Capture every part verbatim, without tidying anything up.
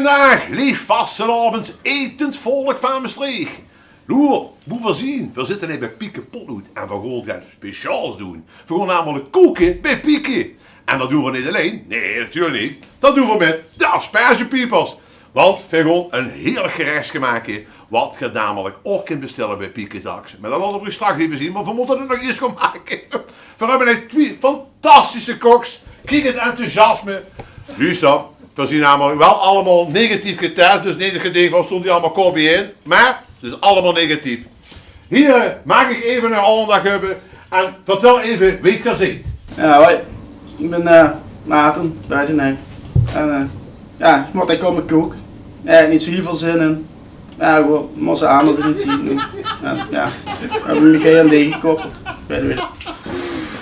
Daag, leef vastelaovendsetend volk vaan Mestreech. Loer, boe veer zien. Veer zitte hei bij Pieke Potloed en veer goon get speciaals doen. Veer goon namelek koke bij Pieke. En dat doen veer neet allein. Nein, natuurlek neet. Dat doen veer mèt de Aspergepiepers. Want veer goon e hierlek gerechske make, wat geer namelek ouch kint bestèlle bij Pieke daks. Meh dat laote veer straks eve zien, want veer mote 't nog iers goon make. Veer höbbe hei twie fantastische koks. Kiek 't enthousiasme. Luuster, veer zien namelek wel allemaol negatief getest, dus neet 't gedink vaan: stoon die allemaol kop bijein. Meh 't is allemaol negatief. Hiere, maag iech eve 'n aondach höbbe en vertèl eve wee geer zeet. Jao, hoi. Iech bin, eh, Maarten Buitenhek. En, eh, jao, iech moot hei koume kouke. Jao, neet zoe hiel väöl zin in. Jao, gewoen, mós aanders in de tied doen. Jao, jao. Höbbe miech hei aon deeg gekoppeld. Weit iech neet.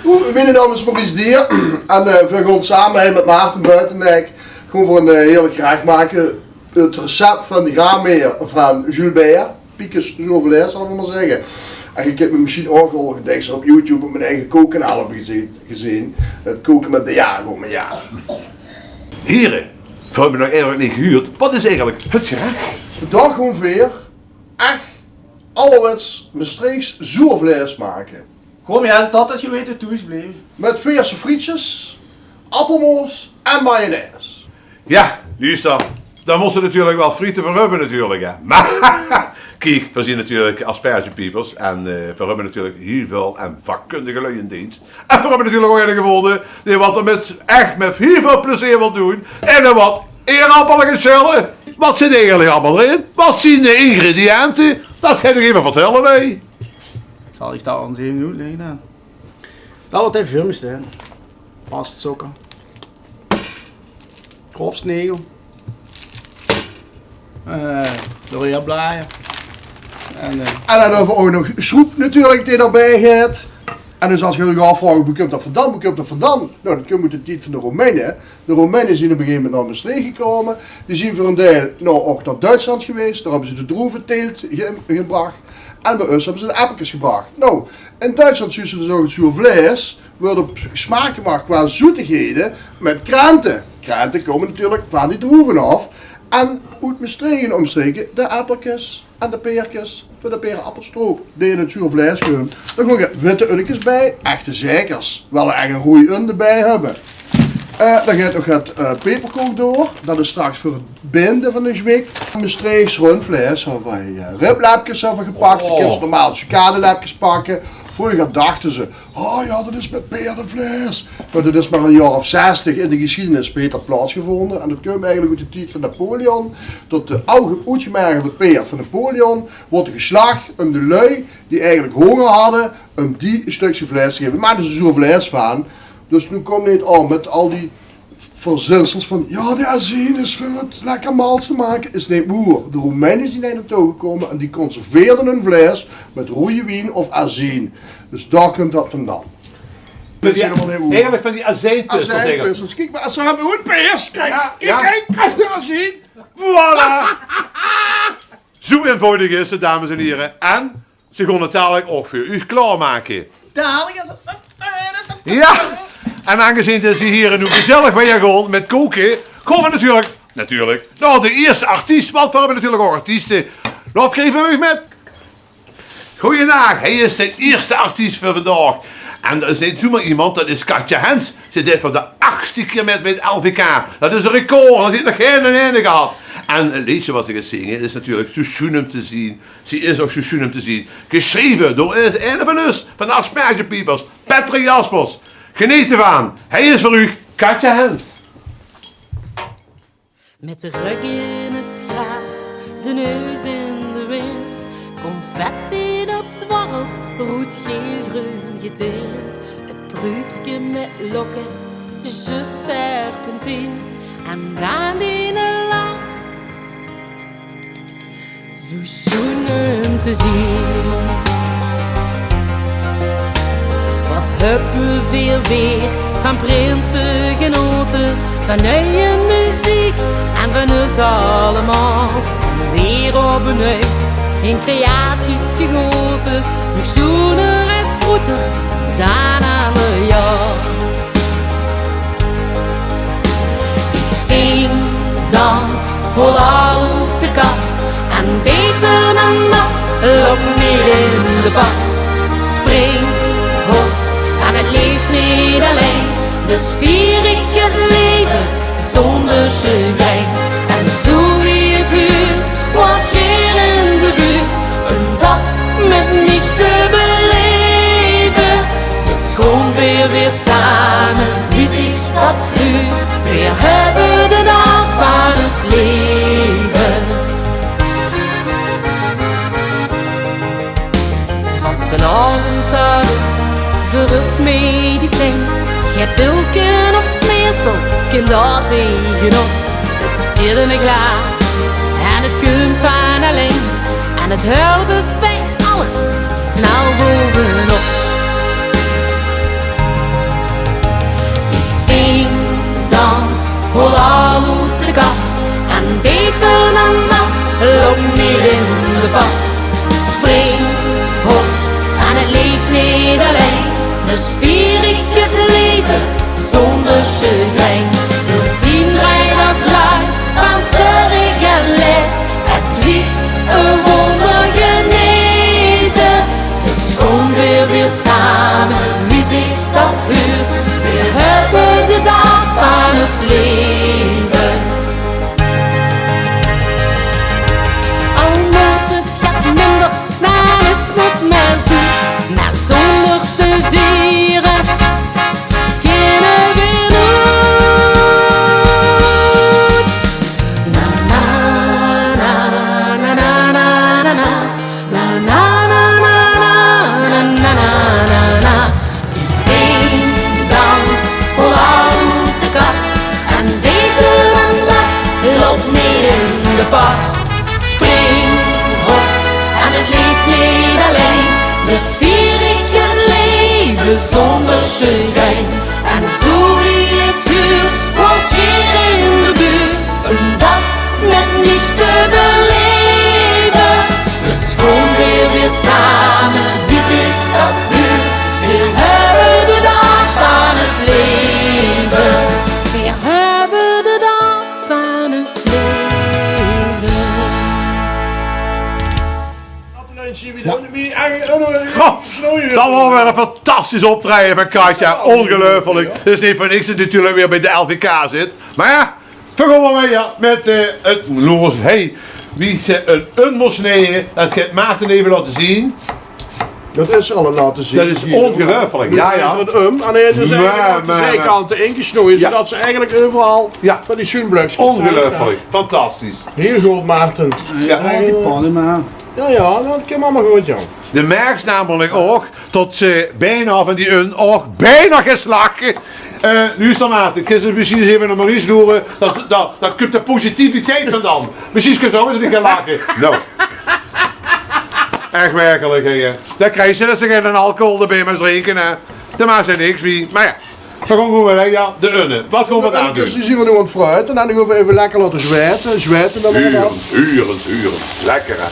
Oeh, miene naom is Maurice Dier. En, eh, veer goon same hei mèt Maarten Buitenhek gewoen veur e, eh, hierlek gerech make. 't Recept vaan de graanmeer vaan Jules Beer. Piekes zoervleis, zalle v'r mer zègke. En iech höb miech mesjiens ouch al gedach, op YouTube op mien eige kookkanaal höb gezeen, gezeen. 't Kooke mèt de Jago, meh jao. Hiere, veer höbbe nog eigelek neet gehuurd. Wat is eigelek 't gerech? Vandaag goon veer ech alderwets Mestreechs zoervleis make. Goh, meh jao, is dat 't gewete thoes bleef? Mèt veerse frietsjes, appelmoos en mayonaise. Jao, luuster, dao mós te natuurlek wel friete veur höbbe natuurlek, hè. Meh, kiek, veer zien natuurlek Aspergepiepers en, eh, veer höbbe natuurlek hiel väöl en vakkundige lui in deens. En veer höbbe natuurlek ouch eine gevoonde dee wat 'r mèt, ech mèt hiel väöl plezeer wèlt doen. En dee wat eerappele geit sjèlle. Wat zit eigelek allemaol d'rin? Wat zien de ingrediënte? Dat geit 'r eve vertèlle, wee. Zal iech dat aon zien oetlègke daan? Dat wat hei veur miech steit. Past sokker. Grof snegel. Eh, laurierblajer. En, eh, en daan höbbe v'r ouch nog sjroep natuurlek dee debij geit. En dus es geer uuch aofvraog: boe kump dat vaandaan, boe kump dat vaandaan? Noe, dat kump oet de tied vaan de Romeine. De Romeine zien op e gegeve memint nao Mestreech gekoume. Die zien veur e deil, noe, ouch nao Duitsland gewees. Dao höbbe ze de droeveteelt ge-, gebrach. En bij us höbbe ze de appelkes gebrach. Noe, in Duitsland zuus te dus ouch 't zoervleis weurt op smaak gemach qua zoetighede mèt krente. Krente koume natuurlek vaan die droeve aof. En oet Mestreech en oomstreke de appelkes en de peerkes veur de peerappelstroop, dee in 't zoervleis kump. Daan goon 'r witte unnekes bij, echte zeikers. Wel ech 'n roei un debij höbbe. Eh, daan geit ouch 't, eh, peperkook door. Dat is straks veur 't binde vaan de zwik. Mestreechs rundvleis höbbe v'r, eh, riblepkes höbbe v'r gepak. De kins te normaal sucadelepkes pakke. Vreuger dachte ze: oh jao, dat is mèt peerdevleis. Meh dat is mer e jaor of zestig in de gesjiedenis beter plaatsgevoonde. En dat kump eigelek oet de tied vaan Napoleon. Tot de au-, oetgemergelde peerd vaan Napoleon woorte geslach um de lui die eigelek honger hadde, um die e stökske vleis te geve. Maakde ze zoervleis vaan. Dus noe kom neet aon mèt al die verzinsels vaan: jao, de azien is veur 't lekker mals te make. Is neet woer. De Romeine zien hei naotouw gekoume en die conserveerde hun vleis mèt roeie wien of azien. Dus dao kump dat vaandaan. Eigelek vaan die azijnpissels. Kiek mer, es ze höbbe 'n pers, kiek, kiek, kiek, azien. Voilà. Zoe einvoudig is 't, dames en hiere. En ze goon 't dalik ouch veur uuch klaormake. Dalik is 't. Jao. En aongezeen dat ze hei noe gezèllig wijer goon mèt kooke, goon v'r natuurlek, natuurlek, nao de ierste artiest, want v'r höbbe natuurlek ouch artieste. Loup, geef 'm eve mèt. Goojendaag, hei is de ierste artiest veur vaandaog. En dat is neet zoemer emes, dat is Katja Hens. Ze deit veur de achste kier mèt bij 't L V K. Dat is e record, dat heet nog geinen eine gehad. En 't leedsje wat ze geit zinge is natuurlek Zoe sjoen um te zien. Zie is ouch zoe sjoen um te zien. Gesjreve door eine vaan us, vaan de Aspergepiepers, Patrick Jaspers. Geneet devaan. Hei is veur uuch Katja Hens. Mèt de rögk in 't graas, de neus in de wind. Confetti dat dwarrelt, roed, geel, greun getint. E pruukske mèt lokke, zjus serpentien. En daan diene lach. Zoe sjoen um te zien. Wat höbbe veer weer vaan prinse genote, vaan nuie meziek en vaan us allemaol. En weer op 'n nuits in creaties gegote, nog sjoener es groeter daan ander jaor. Iech zing, dans, Hol al oet de kas en beter dan dat, lop neet in de pas. Spring, hos en het leefs neet allein, dus vier ich het leve zónger chagrijn. En zoe wie het huurt, waart geer in de buurt, um dat mit mich te beleve. Dus gaon veer weer same, wie zich dat huurt. Veer höbbe de daag van us leve. Vastelaovend, dat is veur us medicijn. Gei pilke of smeersel, kin dao tegenop. Het zit in ein glaas en het kump van allein. En het hulp is bij alles snel bovenop. Ich zing, dans, hol al oet de kas. En beter dan dat, lop neet in de pas. Spring, hos en het leefs neet allein. Dus vier ich het leve zónger chagrijn. Veer zien drei daag lui van zörg en leed, es wie e wónder geneze. Dus gaon veer weer same, wie zich dat huurt. Veer höbbe de daag van us leve. Al mót het get minder, dan is het mer zoe. Mer zónger te viere kinne veer noets. Na, na, na, na, na, na, na, na. Na, na, na, na, na, na, na, na, na. Zing, dans, hol al oet de kas. En beter dan dat, lop neet in de pas. Spring, hos en het leefs neet allein. Dus vier ich het leve zónger chagrijn. En zoe wie het huurt, waart geer in de buurt, um dat mit mich te beleve. Dus gaon veer weer same, wie zich dat huurt. Veer höbbe de daag van us leve. Veer höbbe de daag van us leve. Goh, dat waor weer ein fantastisch optraeje van Katja. Óngeluifelik. Het is neet veur niks det 't natuurlik weer bie de L V K zit. Mer jao, veer gaon weer, jao, mit, eh, het loos. Hey, wie ze ein un mós snieje, det geit Maarten effe laote zeen. Det is al ein laote zeen. Det is óngeluifelik, jao, jao. Mit ein um. En hae is eigelik aan de ziekante ingesnoje, zoedet ze eigelik euveral van die sjoen blökskes kriege. Óngeluifelik, fantastisch. Hiel good, Maarten. Jao, jao, det kump allemaol good, jao. De merks namelik ouch det ze bienao van die un ouch bienao geslakke. Eh, noe is 't mer, dan kins se mesjiens effe nao Maurice loere. Det, det, dao kump de positiviteit vandaan. Mesjiens kins se ouch ins neet gaon lache. Noe. Ech werkelik, hè. Dan kriegs se det ze geinen alcohol d'rbie mós drinke, hè. Dao maaks se niks mie. Mer jao, veer gaon gewoen, hè, jao, de unne. Waat gaon veer dao doon? Die zeen veer noe aan 't fruite en dan gaon veer effe lekker laote zwete. Zwete dan. Hurend, hurend, hurend. Lekker, hè?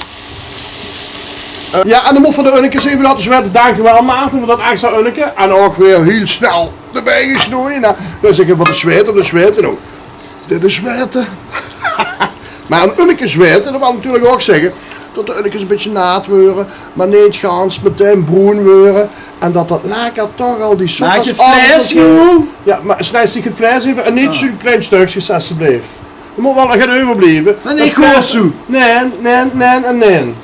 Eh, jao, en dan mótte veer de unnekes effe laote zwete. Dankjewel, Maarten, veur det extra unneke. En ouch weer hiel snel d'rbie gesnoje. Noe, dan zègke veer van de zwete, de zwete, noe. Dit is zwete. Mer ein unneke zwete, det wil natuurlik ouch zègke det de unnekes ein bietje naat weure, mer neet gans metein broen weure. En det det laker toch al die sokkers... Maak 't vleis, joh. Jao, mer snies dich 't vleis effe en neet zoe'n klein stökskes, esjeblief. D'r mót waal get euverblieve. Mer neet groot zoe. Nae, nae, nae en nae.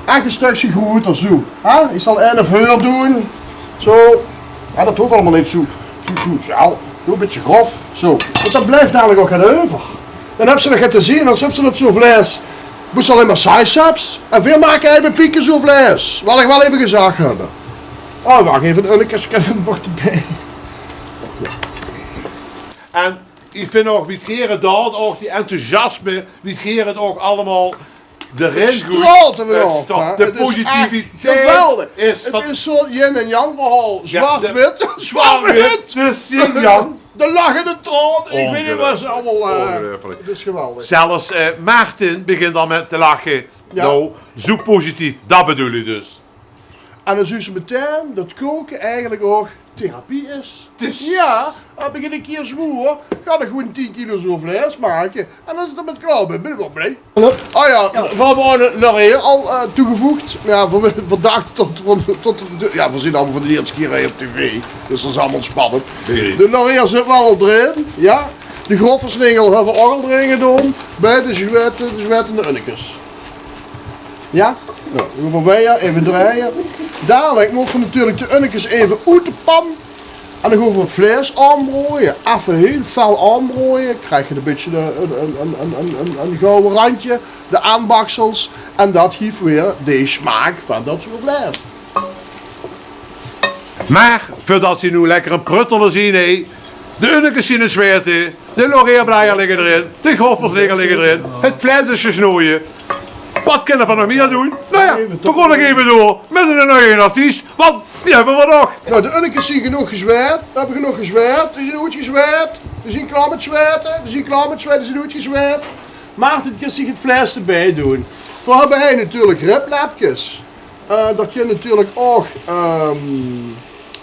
Ech ein stökske groeter, zoe. Hè? Ich zal eine veur doon. Zoe. Jao, det hoof allemaol neet zoe. Zoe, zoe, zoe. Zoe ein bietje grof. Zoe. Want dan blief dalik ouch get euver. Dan höbs se nog get te zeen, anders höbs se det zoe vleis. Mós se allein mer size höbs. En veer make effe pieke zoe vleis. Wil ich waal effe gezag höbbe. Oh, wach effe, ein unneke nog d'rbie. En ich vinj ouch, wie geer 't doot, ouch die enthousiasme, wie geer 't ouch allemaol d'rin goeit. 't Straolt d'r vanaaf, hè. De positiviteit is geweldig. 't Is zoe'n yin en yang verhaol. Zwart-wit, zwart-wit. De yin-yang. De lach en de traon. Ich weit neet waat ze allemaol, eh, 't is geweldig. Zelfs, eh, Maarten begint al mit te lache. Jao. Noe, zoe positief, det bedoel ich dus. En dan zuus se metein det koke eigelik ouch therapie is. Dus. Jao, es ich 'ne kier zwoer, kan ich gewoen tien kilo zoe vleis make. En es ich d'r mit klaor bin, bin ich waal blie. Ah jao, veer höbbe ouch nog hie al, eh, toegevoegd. Mer jao, veer, veer dachte tot, tot, tot, jao, veer zeen allemaol veur de ierste kier hie op tv. Dus dat is allemaol spannend. De laurier zit waal al d'rin, jao. De grove sningel höbbe veer ouch al d'rin gedoon. Bie de zwète, de zwètende unnekes. Jao? Noe, dan gaon veer weer effe drejje. Dalik mote veer natuurlik de unnekes effe oet de pan. En dan gaon veer 't vleis aonbraoje. Effe hiel fel aonbraoje. Krieg 't e bietje e, e, e gouwe randje. De aonbaksels. En dat gief weer de smaak van dat zoe vleis. Mer veurdat ze noe lekker aan 't pruttele zeen, hè, de unnekes zeen aan 't zwète, de laurierblajer ligke d'rin, de grove sningel ligke d'rin, 't vleis is gesnoje. Wat kinne veer nog mieë doon? Noe jao, veer gaon nog effe door mit 'ne nuie artiest, want die höbbe veer nog. Noe, de unnekes zeen genóg gezwèt, veer höbbe genóg gezwèt, die zeen oetgezwèt, die zeen klaor mit zwète, die zeen klaor mit zwète, die zeen oetgezwèt. Maarten, kins dich 't vleis d'rbie doon? Veer höbbe hie natuurlik riblepkes. Eh, dao kin natuurlik ouch, ehm,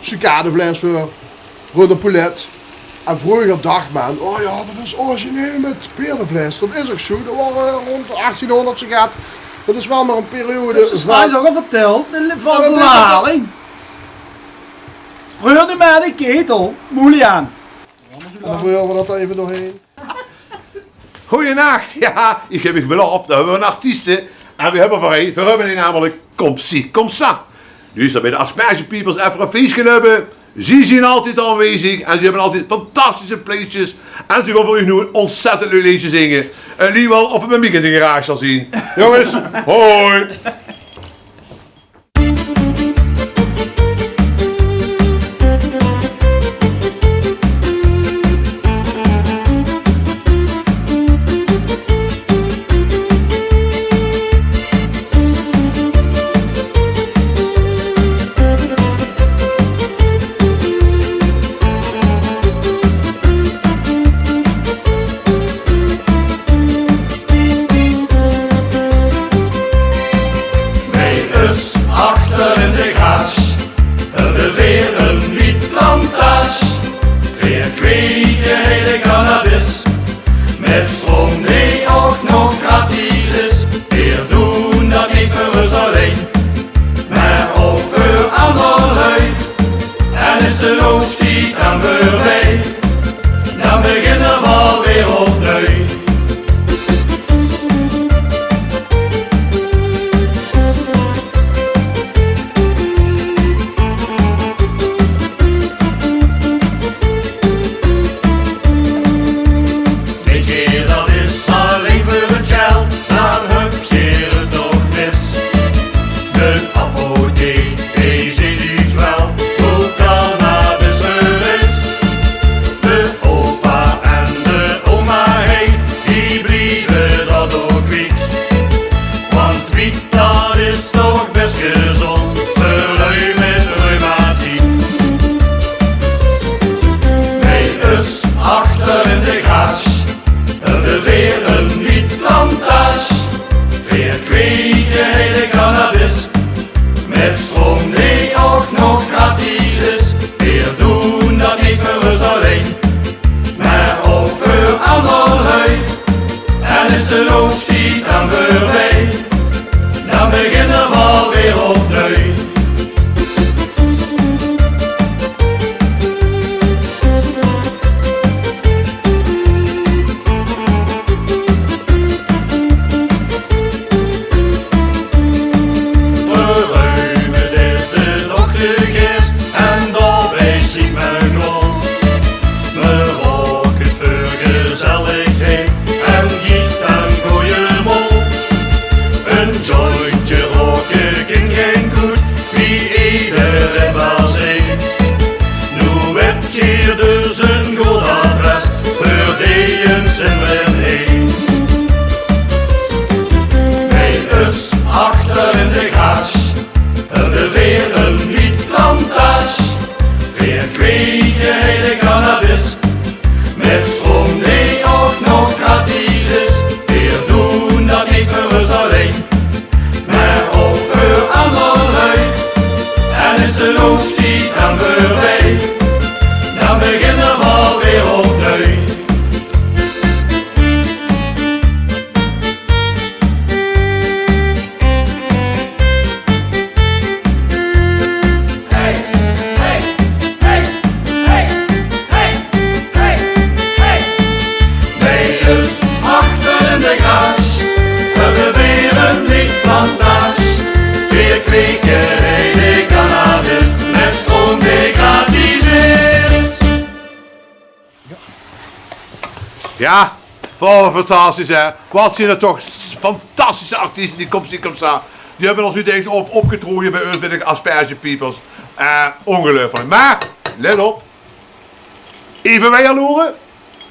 sucadevleis veur, rode poulet. En vreuger dach me, o jao, dat is origineel mit peerdevleis. Dat is ouch zoe. Dat waor, eh, rónd achtienhóngerd zoe get. Dat is waal mer 'n periode. Dat is van, ouch al vertèld, de li-, van, jao, dat is verhaling. Reur noe mer de ketel, moeilik aan. En dan reur veer dat d'r effe doorheen. Goojenach. Jao, ich höb uch belaof, veer höbbe 'ne artieste. En veer höbbe veur uch, veer höbbe hie namelik Comme ci, comme ça. Noe is d'r bie de Aspergepiepers effe e fieske höbbe. Zie zeen altied aanwezig en zie höbbe altied fantastische plaetjes. En zie gaon veur uch noe 'n ontzettend leuk leedje zinge. Eh, Liewel, of 't mit miech in de garage zal zeen. Jónges, hoi. Bij us achter in de garage höbbe veer ein wietplantage. Veer kweke hie de cannabis mit stroom dee ouch nog gratis is. Veer doen dat neet veur us allein, mer ouch veur anger lui. En is de looftied dan veurbij, dan beginne veer weer opnui. Dink geer dat is allein veur 't geld, dan höb geer 't toch mis. De apotheek, dee zeet uch waal boe cannabis veur is. Jao, wat fantastisch, hè? Wat zien d'r toch fantastische artieste, die kóms, die kóms dao. Die höbbe ós noe dees op, opgetroje bie ós, bie de Aspergepiepers. Eh, ongeluifelik. Mer, let op. Eve wiejer loere.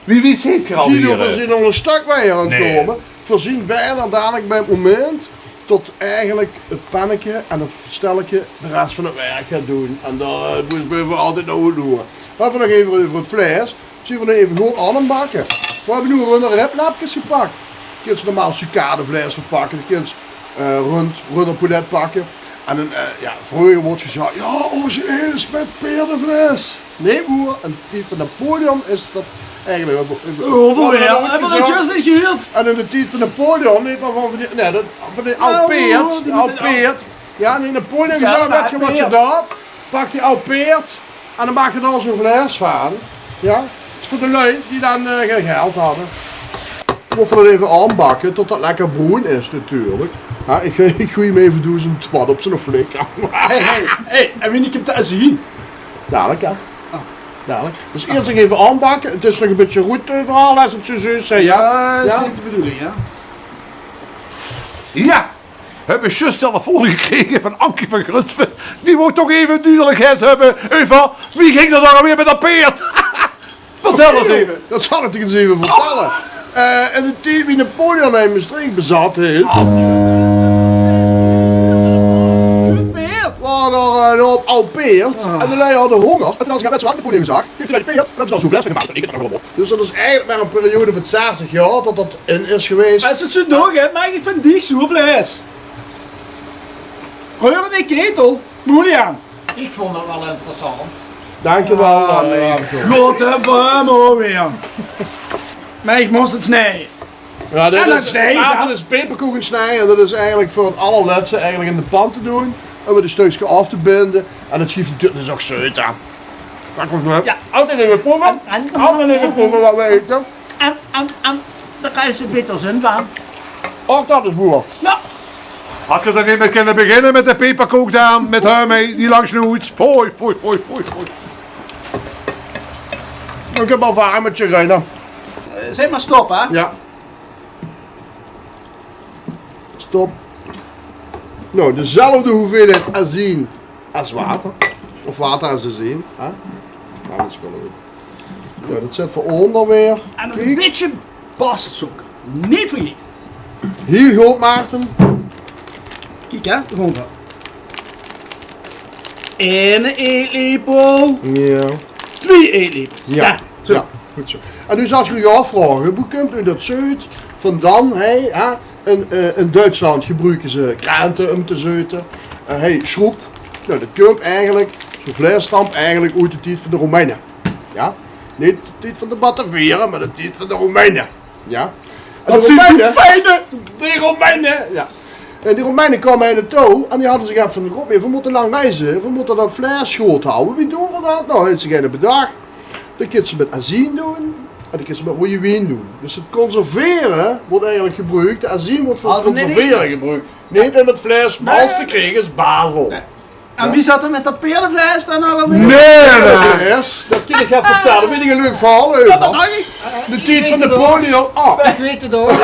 Wie, wie zeet geer al Guido, veer zien al e stök wiejer aan 't kómme. Veer zien bienao dalik bie 't moment tot eigelik 't penneke en 't stelleke de res van 't werk geit doon. En dao, eh, mótte veer altied nao oet loere. Mer veer nog eve euver 't vleis. Zien veer nog eve good aan 't bakke. Veer höbbe noe runderriblepkes gepak. Kins normaal sucadevleis verpakke. Kins, eh, rund, runderpoulet pakke. En 'n, eh, jao, vreuger woort gezag, jao, origineel is mit peerdevleis. Nae, broer, in de tied van Napoleon is dat eigelik ouch, ouch gezag. En in de tied van Napoleon, nae, van, van die, nae, dat, van die aw peerd, aw peerd. Jao, nae, Napoleon gezag, wèt geer wat geer doot? Pak die aw peerd en dan maak geer dao zoe'n vleis van. Jao, is veur de lui die dan, eh, gein geld hadde. Mótte veer dat eve aanbakke tot dat lekker broen is, natuurlik. Jao, ich, ich goej 'm eve doezend watt op zien flikker. Hey, hey, hey, en wienie kump de azien? Dalik, hè. Dalik. Dus iers nog eve aanbakke. 't Is nog e bietje roet euveral, es 't zoe zuus, hè. Jao, dat is neet de bedoeling, hè. Jao. Höbbe zjus telefoon gekrege van Ankie van Grunsven. Die wou toch eve dudelikheid höbbe euver wie ging dat dao alweer mit dat peerd. Vertèl ins eve. Dat zal ich dich ins eve vertèlle. Eh, in de tied wie Napoleon in Mestreech bezat heet, peerd. Waor dao, eh, 'n houp aw peerd. En de lui hadde hónger. En toen hadde ze get mit z'n allen Napoleon gezag. Geef die lui 't peerd, dan höbbe ze dao zoe'n vleis van gemaak. Dan eet 't nog allemaol op. Dus dat is eigelik mer 'n periode van zestig jaor dat dat in is gewees. Es 't zoe doorgeit, maak ich van dich zoe vleis. Reur in de ketel, Julian. Ich vónj 't waal interessant. Dankjewel, eh, Remco. God, hè, veur 'm ouch weer. Mer ich mós 't snieje. Jao, dit is, Maarten is peperkoek aan 't snieje. En dat is eigelik veur 't allerlètste eigelik in de pan te doon. Óm 't e stökske aaf te binde. En 't gief natuurlik, 't is ouch zeut, hè. Jao, altied eve proeve. Altied eve proeve wat veer ete. En, en, en, dao kriegs se beter zin van. Och, dat is mooi. Noe. Had ge d'r neet mèt kinne beginne mèt de peperkook daan, mèt häör mei, die lang snoet. Foei, foei, foei, foei, foei. Ich höb al ervaring mèt Sirene. Eh, zèk mer stop, hè? Jao. Stop. Noe, dezelfde hoeveelheid azien es water. Of water es azien, hè? Jao, dat zit veur ónger weer. En nog e bietje bastelsokker. Neet vergaete. Hiel good, Maarten. Kiek, hè, dao kómp 'r. Eine eetlepel. Jao. Twee eetlepels. Jao. Jao, zoe. Jao, good zoe. En noe zal ich uch aafvraoge, wie kump noe dat zeut van dan, hè, hè, in, eh, in Duitsland gebruke ze krente óm te zeute. Eh, hè, sjroep. Noe, dat kump eigelik, zoe'n vleis stamp eigelik oet de tied van de Romeine. Jao? Neet de tied van de Bataviere, mer de tied van de Romeine. Jao? En de Romeine, die Romeine, jao. En die Romeine kaome hie nao touw en die hadde zich effe van de kop: "Veer mótte lang reize, veer mótte dat vleis good hawwe. Wie doon veer dat?" Noe, haet zich eine bedach: dan kins se 't mèt azien doon en dan kins se 't mèt roeje wien doon. Dus 't conservere weurt eigelik gebroek, de azien weurt veur 't conservere gebroek. Neet óm 't vleis mals te kriege es Basel. En wie zit 't mèt dat peerdevleis daan allemaol? Nae, dat kin ich dich vertèlle. Dao weit ich e leuk verhaol euver. De tied van Napoleon. Ah. Ich weit 't ouch.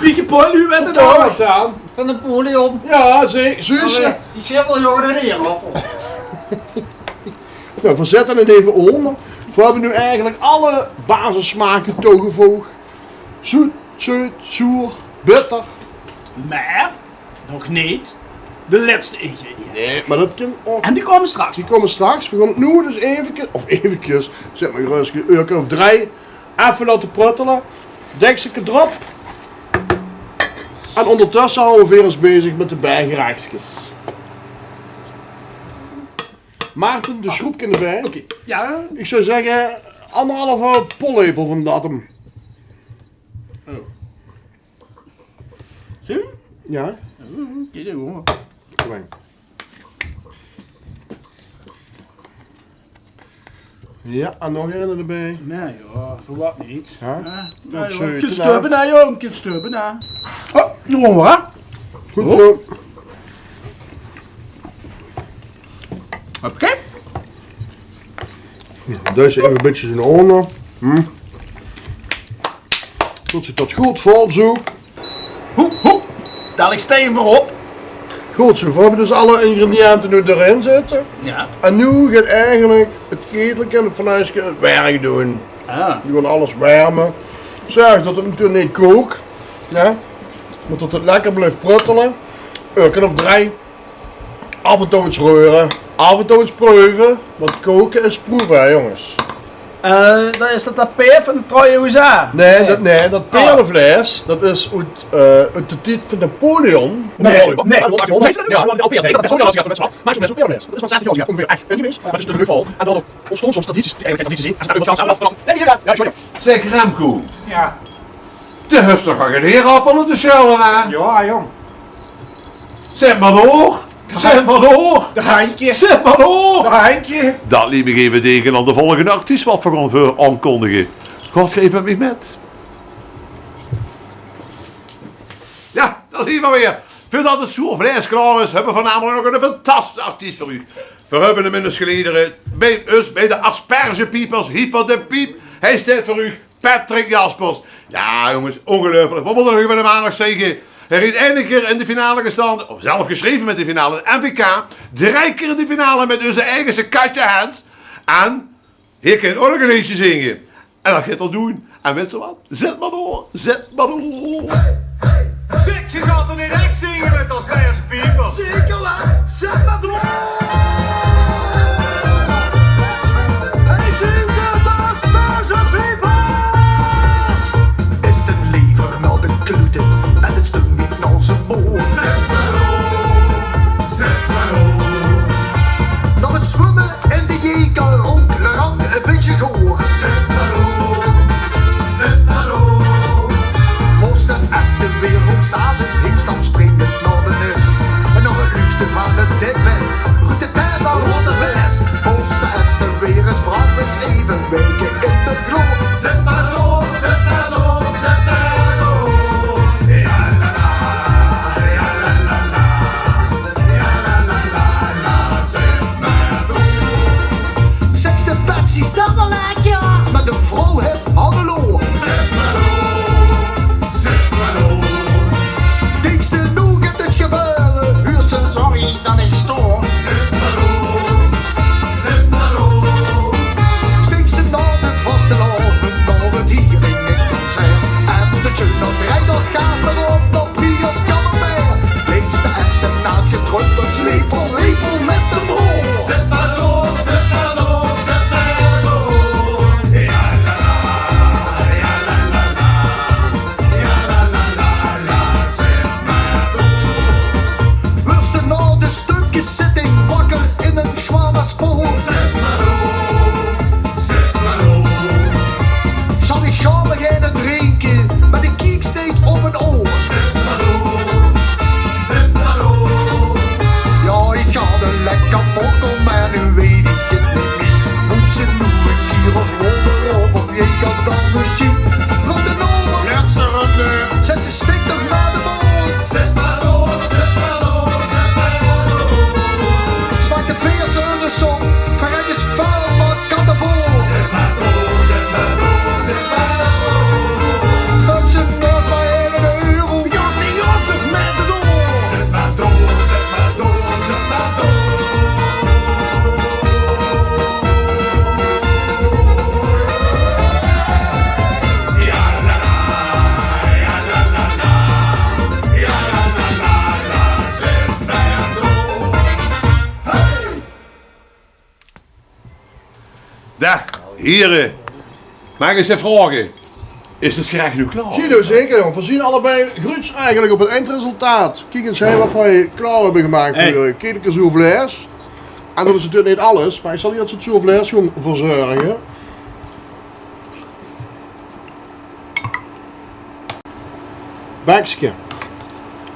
Pieke Paul, wie weit 't ouch? Van Napoleon. Jao, zuus se. Noe, veer zitte 't eve ónger. Veer höbbe noe eigelik alle basissmake touwgevoog. Zoet, zeut, zoer, bitter. Mer nog neet de lètste ingrediënte. Nae, mer dat kin ouch. En die kómme straks. Die kómme straks. Veer gaon 't noe dus evekes, of evekes, zèk mer gerös e eurke of drei, effe laote pruttele. Dekselke d'rop. En óngertösse hawwe veer ós bezig mèt de bijgerechtjes. Maarten, de sjroepke d'rbij. Oké, jao. Ich zou zègke, aanderhalve pollepel van dat. Oh. Zoe? Jao. Jao, jao, jao. Klein. Jao, en nog eine d'rbij. Nae, jao, zoe wat neet. Hè? Jao, jao, zoe, e bietje stubbe, hè, jao, e bietje stubbe, hè. Oh, nog waal, hè? Good zoe. Oké. Jao, dus effe e bietje zoe ónger. Hm. Tot ze tot good vol zoek. Hoep, hoep. Dalik stijge v'r op. Good zo, v'r höbbe dus alle ingrediënte noe d'rin zitte. Ja. En noe geit eigelik 't ketelke en 't fornuiske 't werk doon. Ah. Die gaon alles werme. Zörg tot 't natuurlik neet kook. Ja. Mer tot 't lekker blief pruttele. Urke op drei. Aaf en toe ins reure. Aaf en toe ins preuve. Want koke is proeve, hè, jónges. Eh, dan is dat dat peerd van de Troje Hoezaa? Nae, dat, nae, dat peerdevleis, dat is oet, eh, oet de tied van Napoleon. Nae, nae. Ja, dat is peerdevleis. Dat is van zestig jaor óngeveer ech ingewees. Dat is de leuk verhaol. En dan ontstoon soms tradities die eigelik gein traditie zien. En ze dan euver het gans aan. Nae, ja, ja, ja. Zeg, Remco. Ja. De höbs toch al geleerd appele te sjelle, hè? Ja, jóng. Zèt mer door. Zèt mer door. De handje. Zèt mer door. De handje. Dat liet mich effe dinke aan de volgende artiest wat v'r gaon veur aankondige. Gaot geer effe mit mich mit? Ja, dao zien v'r weer. Veurdat 't zoer vleis klaor is, höbbe v'r namelik nog 'ne fantastische artiest veur uch. V'r höbbe 'm in us geledere, bie us, bie de Aspergepiepers, Hyper de Piep. Hae steit veur uch, Patrick Jaspers. Ja, jónges, óngeluifelik. Wat mót ich uch van 'm nog zègke? Hae haet eine kier in de finale gestande, of zelf gesjreve mit de finale, 't N V K. Drei kier in de finale mit us eige Katja Hens. En hae kin ouch nog e leedje zinge. En dat geit 'r doon. En wèt geer wat? Zèt mer door, zèt mer door. Zeg, geer gaot toch neet ech zinge mit de Aspergepiepers? Zeker waal, zèt mer door. Hey, zien ze de Aspergepiepers? Is 't lever nao de kloete en 't stump neet nao zien boord. Zèt mer door, zèt mer door. Nao 't zwumme in de Jeker, ouk Lerang e bietje goor. Zèt mer door, zèt mer door. Mós de Esther weer op zates hing, stap springend nao de nis. En nao 't luufte van 't dekbed, roet de tent nao rotte vis. Mós de Esther weer ins brak, ins effe weke in de gloor. Zèt mer door, zèt mer door, zèt mer door. Ja, la, la, ja, la, la, la. Ja, la, la, la, la, zèt mer door. Zègk de Betsy. Dat waal ech, ja. Mer de vrouw haet Hannelo. Zèt mer door, zèt mer door. Dinks te noe geit 't gebeure? Huurs te, sorry dat ich stoor. Zèt mer door, zèt mer door. Stinks te nao de vastelaovend, nao 't hierik in 't concert. En de tjun op rij, dat gaas d'r op, nao Brie of Camembert. Lees de Esther nao 't gedruppels, lepel, lepel mit de broor. Zèt mer door, zèt mer door, zèt mer door. Ja, la, la, ja, la, la, la. Ja, la, la, la, la, zèt mer door. Wuurs te nao de stöpkeszitting wakker in ein zwaar spoor. Zèt mer door, zèt mer door. Zal ich gaw beginne drinke, mer de kiek steit op ein oor. Zèt mer door, zèt mer door. Ja, ich had ein lekker mokkel, mer noe weit ich 't neet mie. Mót ze noe ein kier of wónder of op Jeker dan mesjien. Rotte Noor, let's run. Zèt ze stik toch nao de boord. Zèt mer door, zèt mer door, zèt mer door. Smaak de veer zölle sop, verrek is vuil, mer kan d'r vol. Zèt mer door, zèt mer door, zèt mer door. Höbs se nog mer eine euro? Ja, die op de met door. Zèt mer door, zèt mer door, zèt mer door. Ja, la, la, ja, la, la, la. Ja, la, la, la, la, zèt mer door. Hey! Dao, hiere. Maag ich ins effe vraoge? Is 't gerech noe klaor? Guido, zeker, jóng. Veer zien allebei gruuts eigelik op 't eindresultaat. Kiek ins, hè, wat veer klaor höbbe gemaak veur, eh, ketelke zoer vleis. En dat is natuurlik neet alles, mer ich zal hie 't zoer vleis gewoon verzörge. Bekske.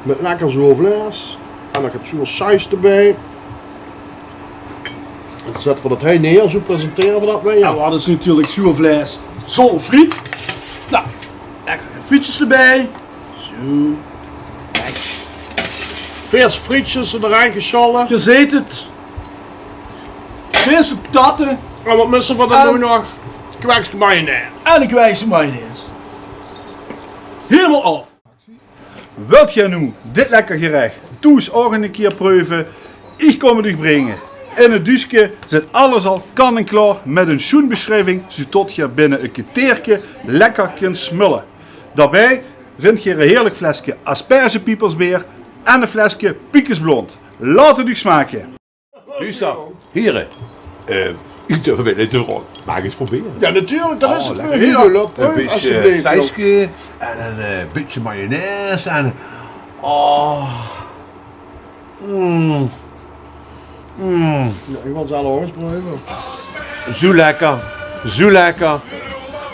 Mit lekker zoer vleis. En dan get zoer saus d'rbie. En dan zètte v'r dat hie neer, zoe presentere v'r dat weer. Ja, v'r hadde natuurlik zoer vleis zónger friet. Nou, lekker frietsjes d'rbie. Zoe. Kiek. Verse frietsjes d'raan gesjalle. Geer zeet 't. Verse patatte. En wat misse v'r dan noe nog? Kwekske mayonaise. En ein kwekske mayonaise. hielemaol aof. Wilt geer noe dit lekker gerech thoes ouch ins ein kier preuve? Iech kom 't uuch bringe. In 't duuske zit alles al kant en klaor mèt 'n sjoen besjrieving, zoetot geer binne e kerteerke lekker kint smulle. Daobij vint geer e hierlek fleske aspergepiepersbeer en e fleske Piekesblond. Laot 't uuch smake. Luuster, hiere. Eh, iech durf 't neet te veurroepe. Maag iech ins probere? Jao, natuurlek. Dat is 't veur, Hugo. Proef, asjeblief, jóng. Seiske en e, eh, bitteke mayonaise en, oh. Mm. Mm. Jao, iech wèl ze alle ins preuve. Zoe lekker. Zoe lekker.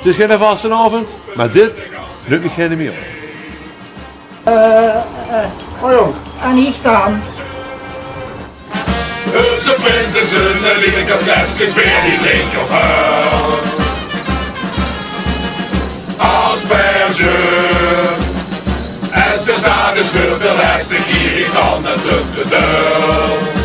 't Is geine vastelaovend, meh dit lök miech geine mie. Eh, eh, oh jóng. En iech daan. Ze prinses en de lieleke fleskes, beer die drink iech al. Asperge. Es ze zaat is, weurt 't lesteg, hie iech daan 't drökste deul.